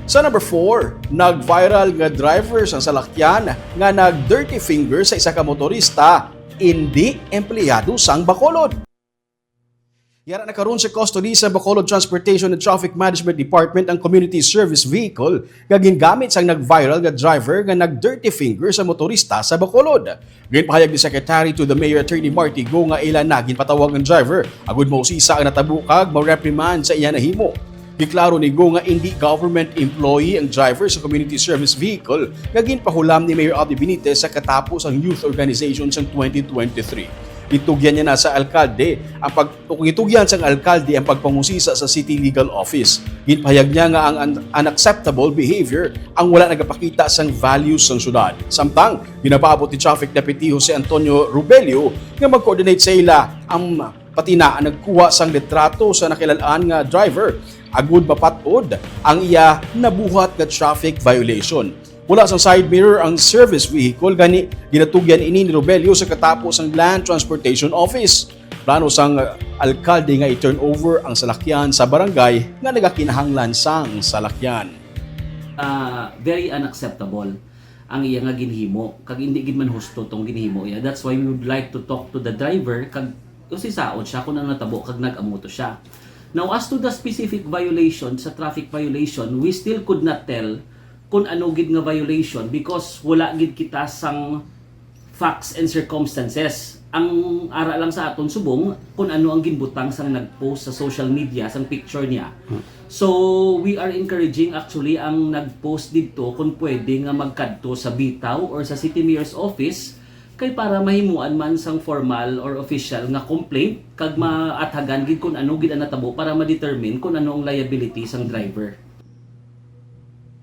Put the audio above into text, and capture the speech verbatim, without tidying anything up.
Sa number four, nag-viral nga driver sang salakyan nga nag-dirty finger sa isa ka motorista, indi empleyado sang Bacolod. Yara na karon sa custody sa Bacolod Transportation and Traffic Management Department ang community service vehicle nga gingamit sang nag-viral nga driver nga nag-dirty finger sa motorista sa Bacolod. Ginpahayag ni Secretary to the Mayor Attorney Marty Go nga ila na ginpatawag ang driver agud mausisa ang natabo kag ma-reprimand sa iya nahimo. Giklaro ni Go nga indi government employee ang driver sa community service vehicle nga ginpahulam ni Mayor Abby Benitez sa katapos ang youth organization sang twenty twenty-three. Gitugyan niya na sa alkalde ang pag o gitugyan sang alkalde ang pagpangusisa sa City Legal Office. Ginpahayag niya nga ang un- unacceptable behavior ang wala nagapakita sang values sang syudad. Samtang ginapaabot ni Traffic Deputy Jose Antonio Rubelio nga mag-coordinate sa ila ang pati na ang nagkuha sang litrato sa nakilal-an nga driver agud mapat-od ang iya nabuhat nga traffic violation. Wala sang side mirror ang service vehicle, gani ginatugyan ini ni Robelio sa katapos sang Land Transportation Office. Plano sang alkalde nga i-turn over ang salakyan sa barangay nga nagakinahanglan sang salakyan. Ah, very unacceptable ang iya nga ginhimo, kag hindi gid man husto tong ginhimo iya. That's why we would like to talk to the driver kag usisaon siya kung ano natabo kag nag-amo to siya. Now, as to the specific violation, sa traffic violation, we still could not tell kung ano gid nga violation because wala gid kita sang facts and circumstances. Ang ara lang sa aton subong kung ano ang ginbutang sang nag-post sa social media, sang picture niya. So, we are encouraging actually ang nag-post didto kung pwede nga magkadto sa bitaw or sa City Mayor's Office kay para mahimuan man sang formal or official nga complaint kag maathagan gid kung ano gid ang natabo para ma-determine kung ano ang liability sang driver.